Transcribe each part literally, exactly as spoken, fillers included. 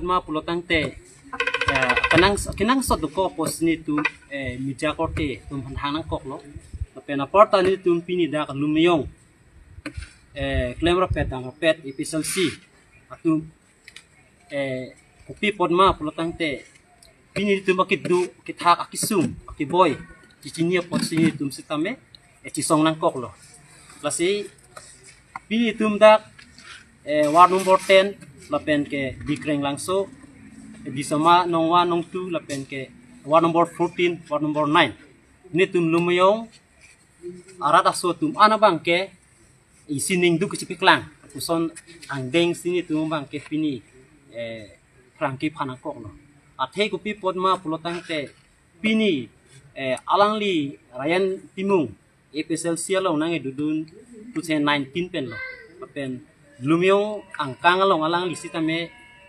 Ma pulo tangte, eh, kenang, kenangsot dokok apotsi nelitum, eh, media korte atum aphan than nangkoklo. Lapen aparta nelitum pini dak Lumeyong, eh, klemrapet damrapet A P H L C atum, eh, kopi apot ma pulo tangte, pini nelitum akedo, akethak, akesung, akeboi, chechini apotsi nelitum sitame, eh, chesong nangkoklo. Lasi pini nelitum dak, eh, ward number ten, lapen ke Bikreng Langso, eh, Disama nong one, nong two, lapen ke ward number fourteen, ward number nine. Nelitum Lumeyong arat aso atum an abang ke isi ningduk kachepaklang, koson angdengsi nelitum abang ke pini, eh, pherangke phan nangkoklo. Athe kopi apot ma pulo tangte, pini, eh, alangli Rayan Timung A P H L C along nangkedodun two thousand nineteen penlo. Lapen Lumeyong angkang along alangli sitame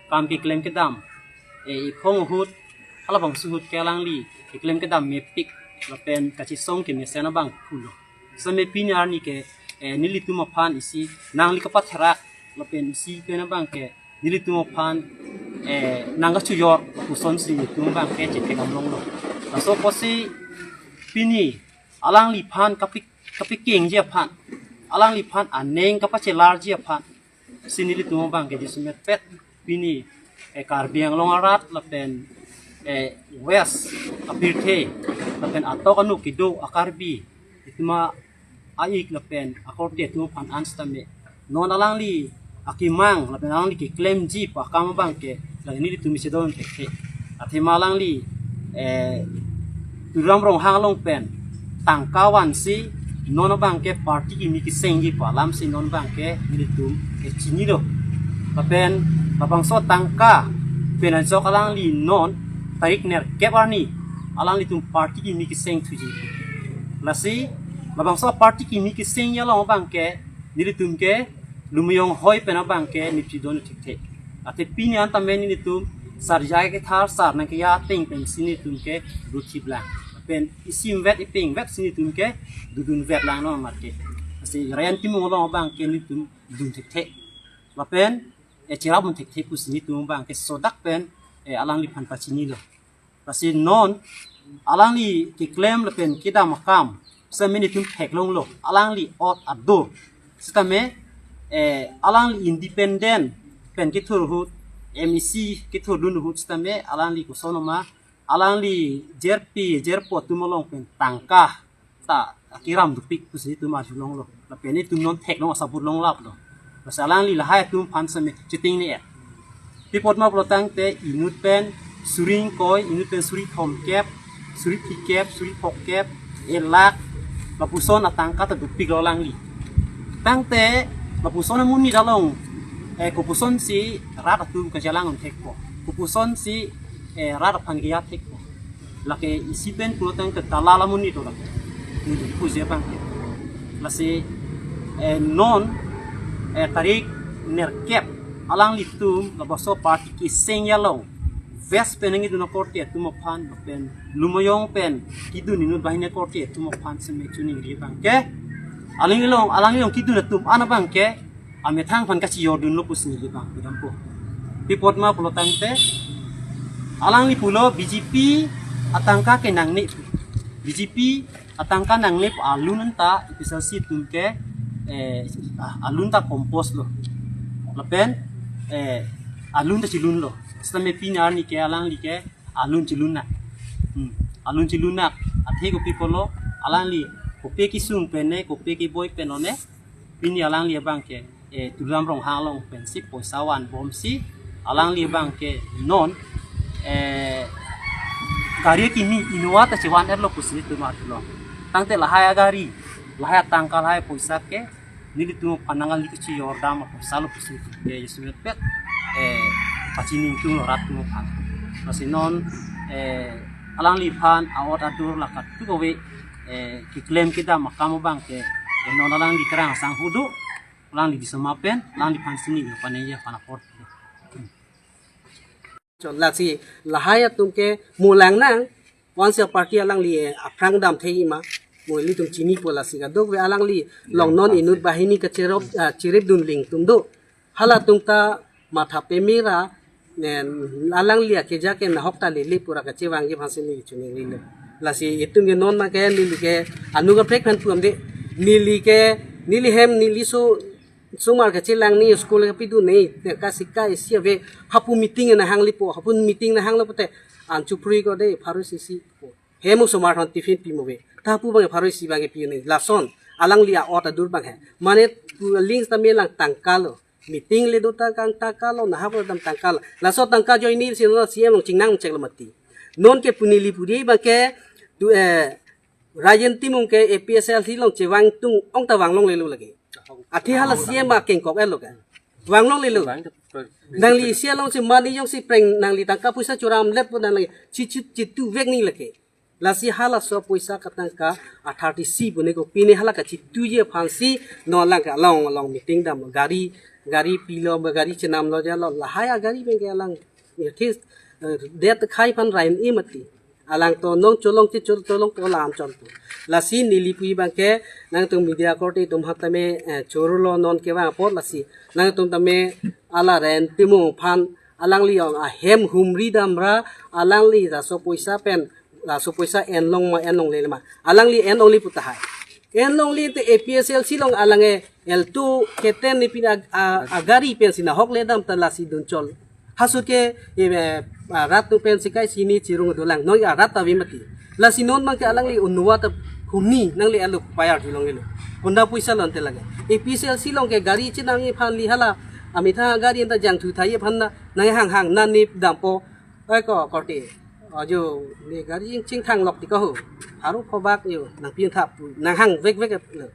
kam keklem kedam, eh, iphong ahut, halabangso ahut ke alangli keklem kedam mepik, lapen kachesong kemesen abang pulo. Sitame pini arni ke, eh, nelitum aphan isi nangli kapatherak, lapen isi pen abang ke nelitum aphan, eh, nangkachojor, kosonsi nelitum abang ke chepaklang longlo. Laso apotsi pini alangliphan kapi-, kapikengji aphan, alangliphan aning kapachelarji aphan si nelitum abang ke jasemet pet pini, eh, Karbi Anglong arat lapen, eh, West apirthe lapen atok anu kedo a-Karbi, itum a-ik lapen akorte atum aphan an sitame, non alangli akemang lapen alangli keklemji pu akam abang ke lake nelitum isi don thekthe. Athema alangli, eh, Tuliram Ronghang along pen tangka vansi non abang ke party kimi kesengji pu alamsi non abang ke nelitum, eh, chinilo. Lapen labangso tangka pen ajok alangli non tarik nerkep arni alanglitum party kimi keseng thuji. Lasi labangso party kimi kesengji along abang ke nelitum ke Lumeyong hoi pen abang ke nepchi don thekthe. Athe pini an tame nelitum Sar J I Kathar sar nangkeja ateng pensi nelitum ke ruthip lang. Pen isimvet ipengvetsi nelitum ke dodunvet lang no marke. Lasi Rayan Timung along abang ke nelitum dun thekthe. Lapen, eh, cherap dun thekthe pusi nelitum abang ke sodak pen, eh, alangliphan pachinilo. Lasi non alangli keklem lapen kedam akam sitame nelitum theklonglo, alangli ot adur. Sitame, eh, alangli independent pen kethur ahut, M A C kethurdun ahut sitame alangli koson ma, alangli jerpi jerpo atum along pen tangka ta akiram dopik pusi itum arjulonglo. Lapen itum non theklong asabur longlaplo. Lasi alangli lahai atum aphan sitame chetingne-et. Pi apot ma pulo tangte inut pen suri ingkoi, inut pen suri thomkep, suri phlikep, suri phokep, elak, lapuson atangka ta dopiklo alangli. Tangte lapuson amonit along, eh, kopusonsi rat atum kachelang thekpo, kopusonsi, eh, rat aphan keja thekpo. Lake isi pen pulo tangte dalal amonit lo lake. Nelitum puji abang ke. Lasi, eh, non, eh, tarik nerkep alanglitum labangso party kesengji along West pen nangkedun akorte atum aphan pen Lumeyong pen kedun inut banghini akorte atum aphan sitame chiningri abang ke, alanglilong, alanglilong kedun atum an abang ke amethang aphan kachijordunlo pusi neli abang kedampo. Pi apot ma pulo tangte, alangli pulo B J P atangka ke nangne pu. B J P atangka nangne pu alun anta A P H L C atum ke, eh, ah, alun ta compose lo. Lapen, eh, alun ta chilunlo. Sitame pini arni ke alangli ke alun chilunnak. Hmm. Alun chilunnak. Athe kopi pulo, alangli kopi kesung pen ne, kopi keboi pen lo ne, pini alangli abang ke, eh, Tuliram Ronghang along pensi poisa vanbomsi alangli abang ke non, eh, gari kimi Innova ta chevan-etlo pusi itum arjulong. Tangte lahai agari, lahai atangka, lahai poisa ke nelitum aphan nangli kachijordam apoisalo pusi itum ke jasemet pet, eh, pachini ingtunglo rat atum aphan. Lasi non, eh, alangliphan a-ot adur la kadokave, eh, keklem kedam akam abang ke, eh, non alangli kerang sang hudu, alangli Disama pen, alangliphan sini ya panai ya panapor. Chon lasi lahai atum ke mo langnang, once a party alangli, eh, aphrang dam thei ma, mo ilitum chinipo lasi kadokave alangli long non inut banghini kacherop, ah, cheripdun lingtum do. Halatum ta matha pemera, Nen alangli akeja ke nahok ta lele pura kachevangji aphansi neli choningri lo. Lasi itum ke non ma ke neli ke anu kaprek aphan puamde, neli ke neli hem neli so somar kachelang ni school ke pidu ni te kasika isi ave hapu meeting nahang lipo, hapu meeting nahang lo pute an chupri ko de pharo sisi po. Hem osomar hon tiffin pi mo ve. Tapu bang pharo isi bang pi ni. Lason alangli a ot adur bang he. Mane pu links ta melang tangka lo. Meeting le do ta kang tangka lo, nahap dam tangka lo. Laso tangka join ni si no C M along chingnang chek lo mati. Non ke pu neli pudi bang ke tu eh Rajen Timung ke A P H L C along chevang tung ong ta vanglongle lo lake. Athe hala C M akengkok-et lo ke. Vanglongle lo. Nangli isi alongsi mani jongsi preng nangli tangka puisa churam lep po nangli chi chi chitu vek ni lake. Lasi halaso puisa katangka a thirty six pu ni ko pine hala kachituji aphansi non lang ke along along meeting dam gari gari pilo gari chenam lo jalo lahai a gari bengke alang ya this eh, det khai aphan rain i mati. Alang to nong cholong che chol cholong to lam chon tu. Lasi neli pui bang ke nangtum media korte atum ha tame eh, choro lo non kevang apot lasi nangtum tame ala Rajen Timung aphan alangli ong ahem humri damra alangli laso puisa pen laso puisa enlong ma enlongle ma alangli enlongle pu tahai. Enlongle te A P H L C along alang e Alto keten ni pin ag- a- agari pensi nahok le dam ta lasi dunchol. Hasut ke eh, ah, rat tu pensi kai sini chirung dolang noi a rat ta vimati. Lasi non bang ke alangli unwa ta humni nangli alo payar julong ilo. Punda puisa lon te lage. A P H L C along ke gari chenam iphan li hala amitha gari enta jangthu thai iphan na nanghang hang na nip dampo. Ai ko korte. Ajo ni gari jing chingthang lok ti ko ho. Haru khobak yo nangpin thap nanghang vek vek lo.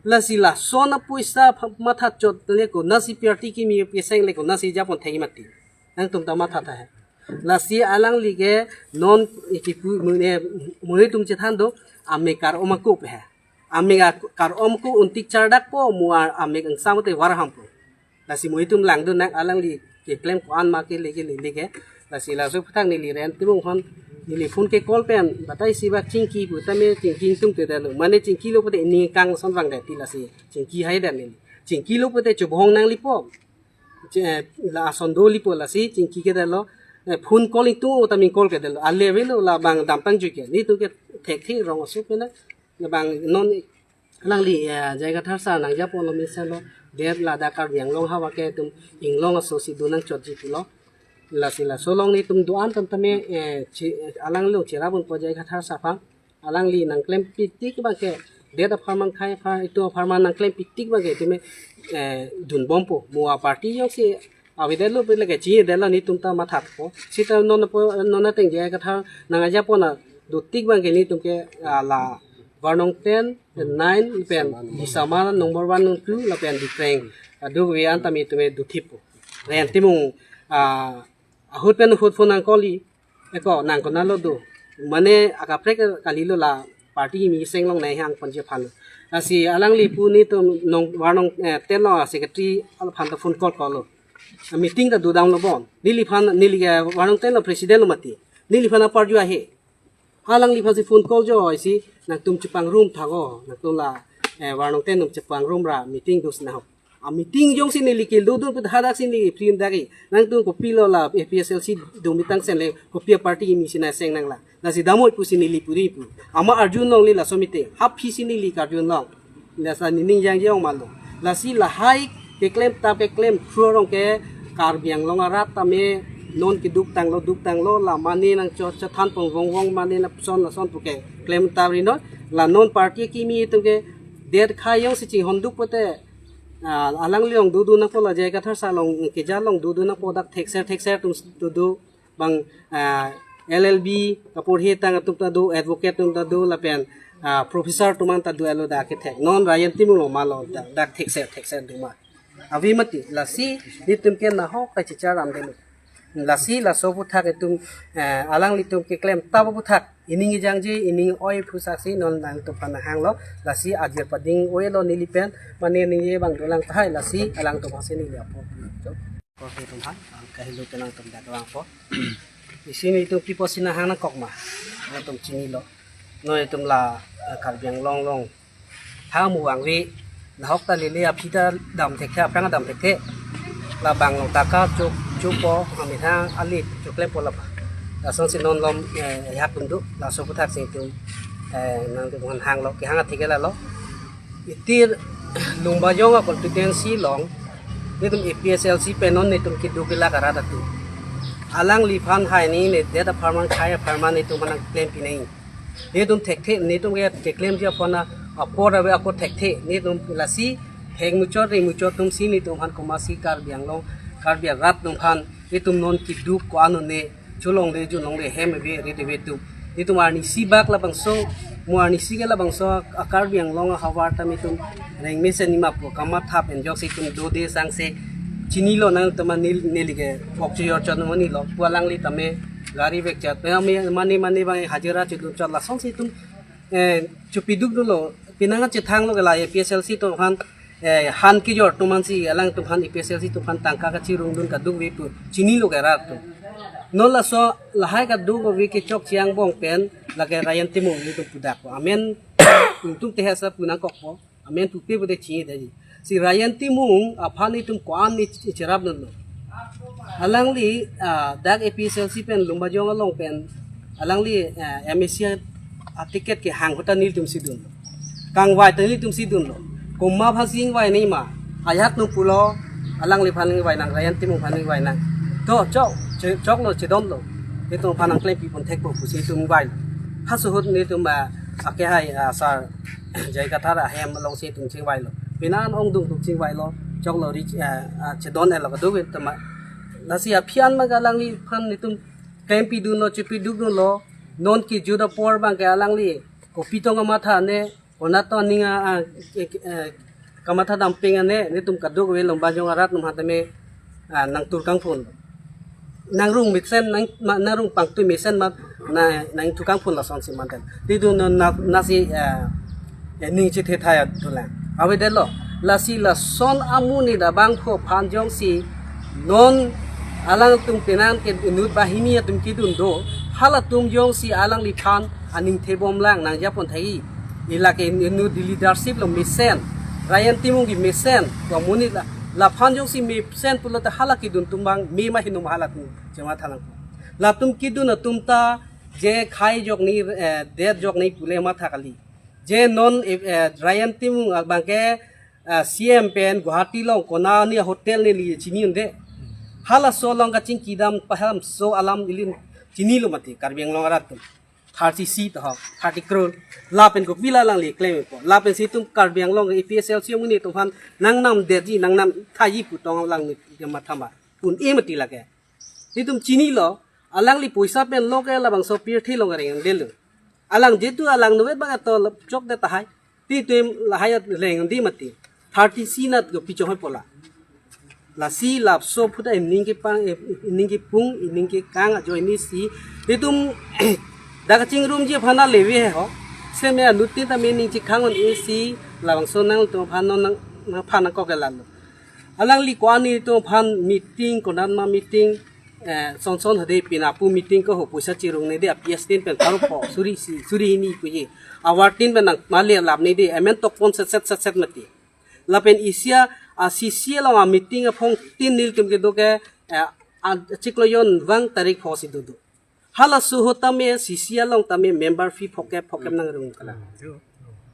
Lasi lason apuisa pha- matha chot le ko nasi party kimi peseng le ko nasi japon theng mati. Nangtum ta matha tha he. Lasi alangli ke non ikipu mune mune tum chethan do ame kar-om ako pe he. Ame ak- kar-om ko untik chardak po mua ame angsam te warham po. Lasi mui tum lang do nang alangli keklem ko-an ma ke leke lele ke. Lasi laso phuthak neli Rajen Timung hon neli phone ke call pen batai si bak chingki pu tame chingki tum te dalo. Mane chingki lo pute ini kang son vang dati lasi chingki hai dan neli. Chingki lo pute chubhong nanglipo. Che- la ason do lipo lasi chingki ke dalo. Eh, phone call itu tamin call ke dalo. Ale velo labang dampang juke. Ni tu ke thek thek rong asu pena. Labang non alangli eh, J I Kathar sir nangjapo lo mesen lo det ladak Karbi Anglong hawa ke tum inglong aso si dunang chotji pulo. Lasi laso along ni tum do-an tam tame eh, chi- alang lo chirabun po J I Kathar sir aphan. Alangli nangklem pitik bang ke det apharman khai apha itu apharman nangklem pitik bang ke tume eh, dunbom po. Mua party jongsi avedetlo pe lake chini detlo ni tum ta mathat po. Sita non po non ateng J I Kathar nangjapo na dotik bang ke ni tum ke ah, la Varnong ten, nine pen Disama number one nung two lapen Dikreng. Adu we an tame tume duthip po. Rajen Timung ah, ahut pen ahut phone nang call i. Eko nang kona lo do. Mane akaprek kali lo la party mi seng long nai hang panje phan. Lasi alangli pu ni tum nong Varnong eh, ten lo secretary al phan ta phone call call lo. Meeting ta do dam lo bon. Neli phan neli ke Varnong ten lo president lo mati. Neli phan aparju ahe. Alangli phan si phone call jo isi nangtum chepangrum thago. Nangtum la eh, Varnong ten nung chepangrum ra meeting do sina ho. A meeting jongsi neli ke do do put hadak si neli print dagi. Nangtum kopilo la A P H L C do mitang sen le kopi party mi sina seng nang la. Lasi damoi pusi neli puri pu. Ama arjun longle laso meeting. Haphi si neli karjun long. Lasa nining jang jong malo. Lasi lahai keklem ta keklem khurong ke Karbi Anglong arat tame non keduk tanglo duk tanglo la mane nang cho chathan pong vong vong mane na son la son puke klem ta ri non la non party kimi tum ke det khai jongsi chinghon duk pote ah, alangli ong do do nangpo la J I Kathar sir along keja along do do nangpo dak thekser thekser tum do do bang ah, L L B kapur he tang atum ta do advocate tum ta do lapen ah, professor tum an ta do alo dak kethek non Rajen Timung lo malo dak dak thekser thekser do ma. Avi mati lasi ni tum ke nahok ta chichar am delo. Lasi laso puthak itum eh, alanglitum keklem ta puthak ining ijangji ining oi phusaksi non nangtum phan hang lo lasi ajir pading oi lo neli pen mane ningje bang dolang tahai lasi alangtum hasi neli apo. Ko he tum ha ang kahilo ke nangtum dak lang po. Isi ni itum pipo sina hang nangkok ma. Nangtum chini lo. No itum la eh, Karbi Anglong long. Hamu vangve nahok ta lele aphi ta dam thekthe aphrang dam thekthe. Labang long taka chok Tupo amethang alit choklempo lapa. Lasonsi non lom eh, hak kundu laso aputhak si itum eh, nangtum aphan hanglo, kehang athe ke lalo. Itir Lumbajong a constituency along netum A P H L C pen non netum keduk kelak arat atum. Alangliphan hai ni ne det apharman khai apharman netum aphan nangklem pinai. Netum thekthe, netum ke keklemji aphan apor ave ako thekthe, netum lasi thek muchot ri muchot atumsi netum aphan komatsi Karbi Anglong, Karbi arat atum aphan netum non keduk ko-an ne cholongle junlongle hem ave rit ave atum. Netum arnisi bak labangso, mo arnisi ke labangso a Karbi Anglong ahavar ta netum rengme se nima pu kamatha pen ajoksi itum dode sangse chinilo nangtum neli, neli ke pok chojor chot monilo pu alangli tame gari vekchat pe ame mane mane bang hajira chodun chot lasonsi itum eh, chopiduk dunlo, penang chethanglo ke la A P H L C atum aphan eh, han kejor atum aphansi alangtum aphan A P H L C atum aphan tangka kachirung dun kaduk ave pu chinilo ke rat atum. Non laso lahai kaduk ave ke chokche angbong pen lake Rayan Timung netum pudakpo. Amen itum tehasa pu nangkokpo. Amen pupe pude chinidetji. Si Rayan Timung aphan netum ko-an ne cherap dunlo. Alangli ah, dak A P H L C pen Lumbajong along pen alangli ah, M A C a ticket kehang ahut ta nelitumsi dunlo. Kangvai ta nelitumsi dunlo. Komat aphansi ingvai nangji ma? Ajahak nung pulo alangliphan ingvai nang, Rayan Timung aphan ingvai nang. To chok, che- choklo chedonlo. Netum aphan nangklem pipon thekpo pusi itum ingvailo. Halaso ahut netum ah, ake hai ah, sir J I Kathar ahem alongsi itum chingvailo. Penang ongdung atum chingvailo. Choklo ri ah, ah, chedon-etlo kaduk atum ma. Lasi aphi an ma alangliphan netum klem pidunlo, chepiduk dunlo. Non kejut apor bang ke alangli kopi tong kamatha ne, konat tong aning a, a, eh, eh, kamatha dam ping ane, netum kaduk ave Lumbajong arat atum aphan tame ah, nangtur kangphun. Nangrung mesen, nang ma- nangrung pangtui mesen ma na nangtur kangphun lasonsi manten. Ti dun na na si eh, eh, ning chithe thaya tulang. Avedetlo, lasi lason amonit abangphu aphan jongsi non alangtum penang ke inut banghini atum kedun do, halatum jongsi alangliphan aningthebomlang nangjapon thai. Ila ke inut di leadership lo mesen, Rayan Timung ke mesen, ko amonit la laphan jongsi mesen pulote hala kedun atum bang me ma hinum halatum chema thanang. Latum kedun atum ta je khai jok ni eh, det jok ni pule matha kali. Je non eh, eh, Rayan Timung abangke ah, C M pen Guwahati along kona ni hotel neli chini un-e. Halaso along kachingki dam paham so alam ilim chinilo mati Karbi Anglong arat atum. Thirty seat ho, thirty crore. Lapen kopi la alangli klem po. Lapensi itum Karbi Anglong A P H L C amonit atum aphan nangnamdetji, nangnam thaiji pu tong alangli mathama. Un-e mati lake. Itum chinilo, alangli poisa pen lo ke labangso pirthe along reng delo. Alang jetu alang novet bang ato chokdet tahai. Ti itum lahai at reng di mati. Thirty seat nat kopi chonghoi po la. Lasi lapso aphuta ining kepang, ining kepung, ining kekang ajoine si itum dak chingrumji aphan leve ho. Seme anut tin tame ning chikhang un-e si labangso nangtum aphan non nang nangphan nangkok ke lalo. Alangli ko-an netum aphan meeting, konat ma meeting, eh, son son hade pina pu meeting ko ho poisa chirungne de, a P S tin pen pharo pho, suri si, suri hini puji. Avar tin pen nang mali lap ne de, amen tokpon set set set set mati. Lapen isi a C C along a meeting aphong tin nelitum kedo ke, eh, a chiklo jon vang tarik pho si dodo. Halaso ahut tame C C along tame member fee phokep phokep nangrung kalang.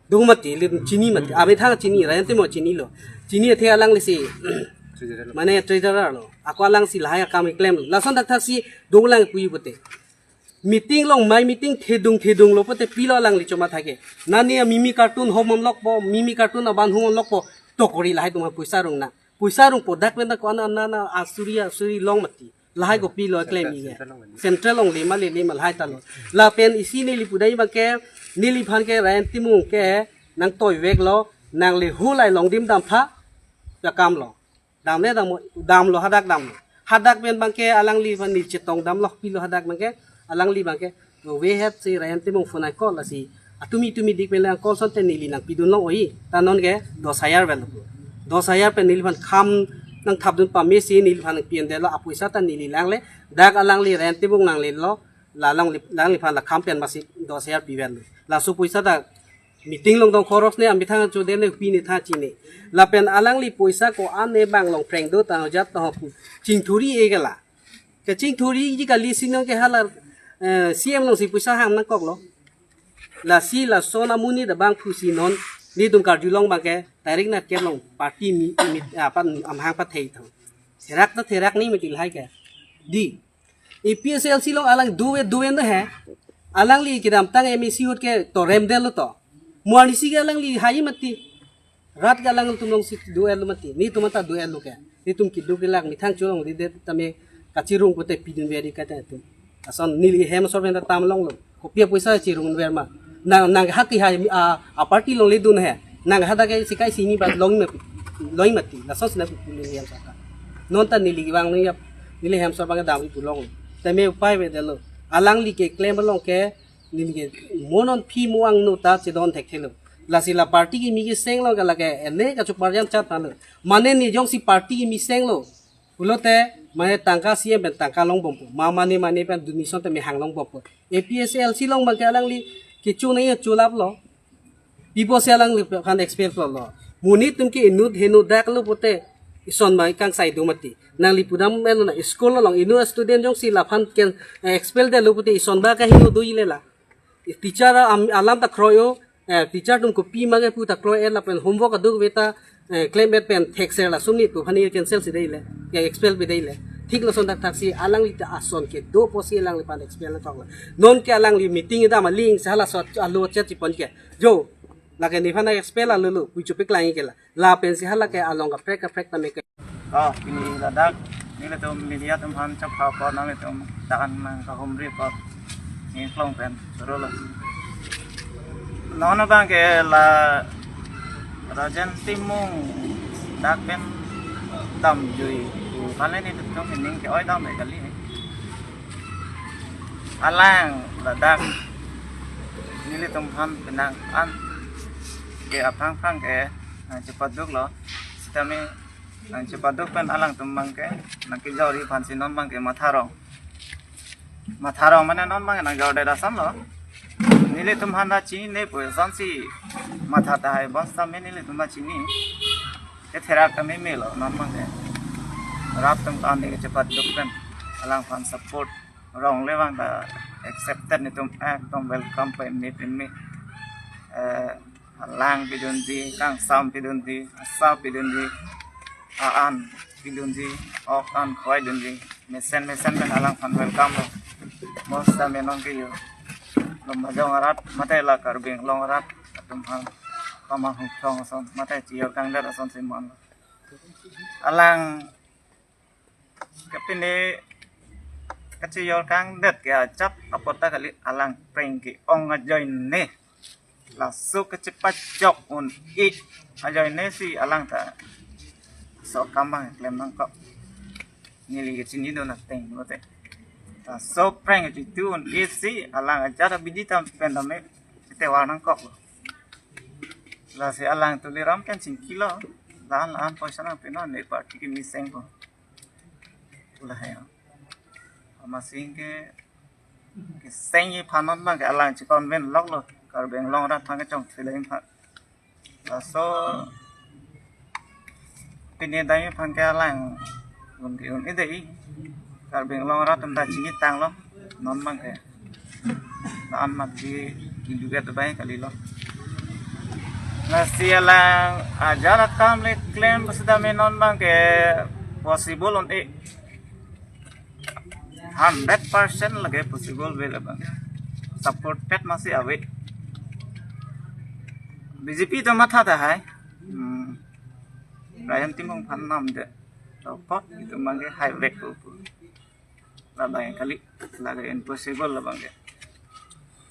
Do mati, lim chini mati. Amethang chini, Rayan Timung chinilo. Chini athe alangli si mane treasurer lo. Ako alangsi lahai akam keklem. Lason dak thaksi dolang puji pote. Meeting along mai meeting thedung thedunglo pote pilo alangli choma thake. Nani a mimi carton hom on lokpo, mimi carton aban hom on lokpo. Tokori lahai atum poisa rung na. Poisa rungpo dak pen dak ko-an na na asuri asuri long mati. Lahai kopilo klem-i ke. Central along le ma le le ma lahai ta lo. Lapen isi neli pudai abangke neliphan ke Rayan Timung ke nangtoiveklo, nangli hulai longdim dam tha, ya kam lo. Dam ne dam, damlo, hadak damlo. Hadak pen abangke alangliphan ne chetong damlo pilo hadak abangke alangli abangke. Lo we het si Rayan Timung phone ai call lasi. Atumi tumi dik pen le ang call son te neli nangpidun long oi. Ta non ke dos hajar pen. Dos hajar pen neliphan kham nangthapdun pame si neliphan nangpi-endetlo apoisa ta neli langle. Dak alangli Rayan Timung nanglelo. La alangli, alangliphan la kham pen masi dos hajar pivetlo. Laso poisa ta Meeting along tong khoros ne amethang achu de ne pi ne tha chini. Lapen alangli poisa ko-an ne bang long preng do ta jat to pu. Chingthuri e kala. Kachingthuriji kali si non ke hala, eh, C M along si poisa hang nangkoklo. Lasi lason amonit abang pusi non nelitum karjulong abang ke tarik na ker long party mi, mi apan amhang pathei thang. Therak ta therak ni metil hai ke. Di. A P H L C along alang duet duet na he. Alangli kedamtang M A C ahut ke torem del to. Mo arnisi ke alangli hai mati. Rat ke alangtum along si duet lo mati. Netum anta duet lo ke. Netum keduk kelak methang cholong di det tame kachirung pute pidun veri kata tu. Ason neli hem sor pen tam longlo. Kopi apoisa chirung ver ma. Nang, nang ha ke hai a, a party along ledun he. Nang ha da ke sikai sini bat long me long mati. Lason sina pu pulin hem saka. Non ta neli kevang ni yap neli hem sor abang dam pu long. Tame upai ve delo. Alangli keklem along ke neli ke mo non phi mo angno ta chedon thekthelo. Lasi la party kimi keseng lo kala ke ene kachup parjan chat talo. Mane ni jongsi party kimi seng lo. Pulote mane tangka C M pen tangka longbompo. Ma mane mane pen donation tame hang longbompo. A P H L C along abang ke alangli kecho nai chulap lo. Pipo si alangli aphan expel lo lo. Mo netum ke inut heno dak lo pute ison abang kangsai do mati. Nangli pudam melo na school along inut student jongsi laphan ken, eh, expel de lo pute ison abang kaheno do ile la. Teacher am, alam ta kroyo, eh, teacher atum kopi ma ke pu ta kroye lapen homework aduk ve ta, eh, klem bet pen thekser la sumni tu hani cancel si dei le, ya expel be dei le. Thik lason dak thak si alangli ta ason kedo po si alangliphan expel na tokla. Non ke alangli meeting ida ma ling sa hala sot alo chet chipon ke. Jo, lake nephan expel alo lo, pu chupik lang ke la. Lapen si hala ke along kaprek kaprek tame ke. Oh, pini ladak, nelitum media atum aphan chapha apot nanglitum ta-an nangkahumri apot ningklong pen choro lo. Non abang ke la Rajen Timung dak pen damjui. Kali netum ning ke-oi dam kali. Alang ladak nelitum aphan penang an ke aphrang phrang ke, eh, chepaduk lo. Sitame nangchepaduk pen alangtum abang ke nangkejor aphan si non abang ke matharong. Matharong mane non abang ke nangjor det asam lo. Nelitum aphan ta chinine pu ason si matha tahai bonsitame nelitum ta chini. Ketherak tame melo non abang ke. Rat atum ta ani ke chepaduk pen alangphan support rong le abang ta accepted netum ekdom welcome pa imi imi. Eh, alang pidunji, kangsam pidunji, asap pidunji, a-an pidunji, ok an khoi dunji, mesen mesen pen alangphan welcome lo. Bonsitame non ke yo. Lumbajong arat, mate la Karbi Anglong arat atum aphan pamahung thong ason, mate chejor kangdet ason si man lo. Alang kapine kachejor kangdet ke ajat apot ta kali alang preng ke-ong ajoine. Laso kachepachok un-e ajoine si alang ta so kam abang klem nangkok. Neli ke chini do na teng lo te. Laso preng ke chitu un-e si alang ajat abidi tam pen tame te war nangkok lo. Lasi alang Tuliram pen chingki lo. Lahan lahan poisa nangpi non ne party kimi seng ko. Lahai. Amatsi ke, ke seng aphan non abang ke alang che-convince lok lo. Karbi Anglong arat aphan kechongthu le aphan. Laso pine dai aphan ke alang un ke un-e dei. Karbi Anglong arat atum ta chini tang lo. Non abang ke. An mati kiduet bai kali lo. Lasi alang ajat akam le klem sitame non abang ke possible un-e. Hundred percent lake possible ave labang. Supported masi ave. B J P atum matha tahai. Hmm. Rajen Timung aphan namdet. Topot itum abang ke hai vek ko. Labang kali, lake impossible labang ke.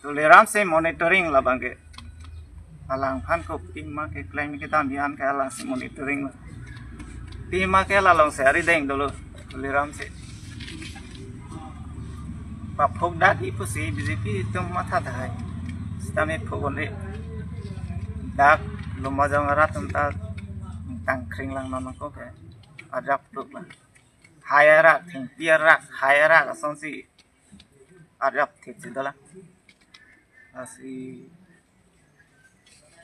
Tuliram si monitoring labang ke. Alangphan kopi ma keklem kedam an ke alang si monitoring lo. Pi ma ke la along si arideng dolo Tuliram si. Paphok dak ipu si B J P atum matha tahai. Sitame phok un-e. Dak Lumbajong arat atum ta tangkring lang non ko ke. Arjap tuk lang. Hai arak, thengpi arak, hai arak asonsi arjap thik si dolang. Lasi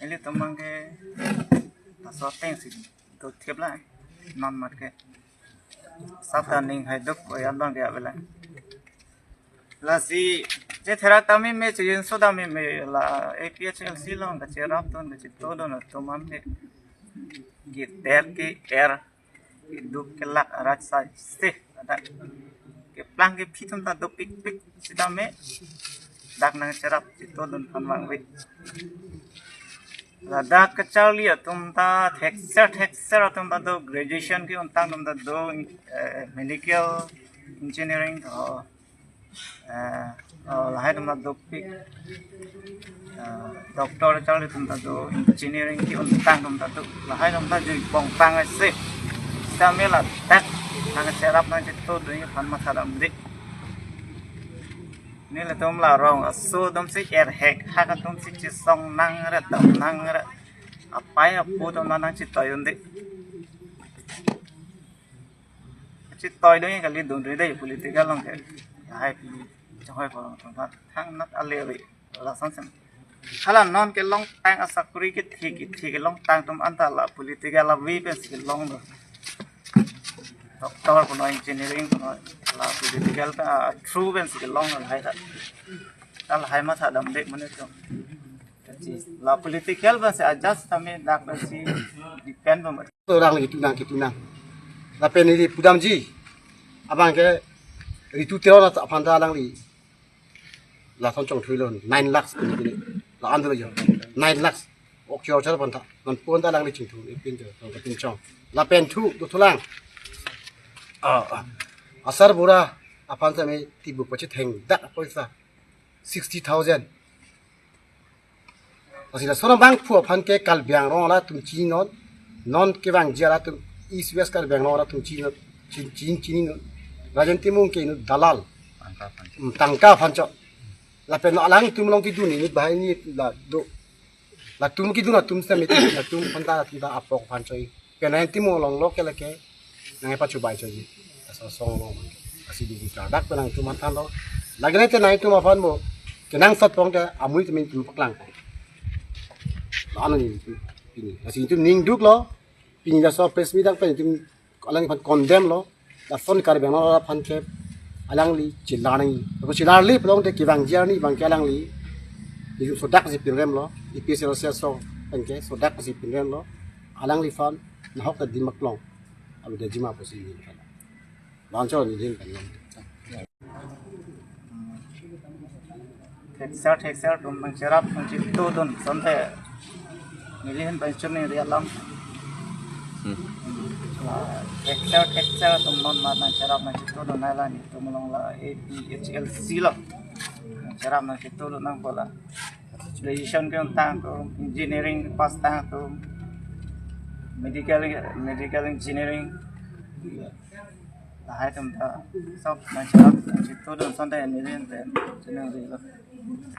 Nelitum abangke laso ateng si do thip la, non mat ke. Sap ta ning haiduk ko yan abangke avelang. Lasi chetherak ta meme, chejinso ta meme, la A P H L C along kacherapdun kachetodun atum abangke, keter ke-er, keduk kelak arat sai se, ladak keplang kephi atum ta dopikpik sitame dak nangcherap chetodun aphan vangve. Ladak kacharli atum ta thekser thekser atum ta do, graduation ke-untang atum ta do, eh, medical engineering, oh, eh, oh, lahai atum ta dopik, eh, doctor charli atum ta do, engineering ke-untang atum ta do, lahai atum ta jui pongpang ase. Sitame ladak nangcherap nangchetodun aphan mathadamde. Nelitum la rong aso atum si erhek hak atum si chesong nang re, dam nang re. Apai apo atum nangchetoi unde. Chetoidun kali, dunri dei political along ke. Hai pi chonghoi porong atum ta thangnat ale ave. Lason sem. Hala non kelongtang asakuri kethe kethe kelongtang atum anta la political ave pensi kelong do. Doctor puno, engineering puno, la political pen, ah, through pensi kelong do lahai ta. Ta lahai mathadamde mane atum. La political pensi adjust tame dak pensi depend bom. Alangli ketunang ketunang. Lapen ili pudamji abangke Ritu Teron aphan ta alangli lason chongthuilo, nine lakhs pini pini. La-an dolo jo. Nine lakhs. Ok, chor chor aphan ta. Non pon ta alangli chingthu, ipin jo, tong kapin chong. Lapen thu, dothulang. Ah, ah. Asar bura aphan tame tibu pachetheng dak apoisa sixty thousand. Lasi lason abangphu aphan ke Karbi Anglong arat atum chininon, non kevangji arat atum, East West Karbi Anglong arat atum chininon, chin, chin, chininon. Rajen Timung ke inut dalal. Tangka aphan. Hmm, tangka aphan chot. Lapen alangtum along kedun inut bahai inut la do. Latum kedun atum sitame, latum aphan ta, atum ta apok aphan chot. Pen Rajen Timung along lo ke lake nangkepachobai chotji. Asong song lo. Lasi di di kardak pen nangtum aphan thanlo. Lake nangtum aphan mo kenangsot pon ke amui tame nangtum paklang pon. La-an ni pini. Lasi nangtum ning duklo. Pini laso press meet pen nangtum alangphan condemn lo. Lason Karbi Anglong aphan ke alangli chelar nangji. Ako chelarle pulote kevangji arni abangke alangli, ili sodak si pinrem lo, A P H L C aso abangke sodak si pinrem lo, alangliphan nahok ta dimak long, alu dajima pusi ningkan. Bancho ni din kan. Thekser thekser atum nangcherap nangchetodun asonte neli ahin pen chun ningri alam. Hmm. Ah, thekser thekser atum non mat nangcherap nangchetodun, nai la nelitum along la A P H L C lo. Nangcherap nangchetodun nangpo la. Graduation ke-untang atum, engineering pass tang atum, medical, medical engineering. Lahai atum ta sob nangcherap nangchetodun asonte neli ahin pen chun ningrilo.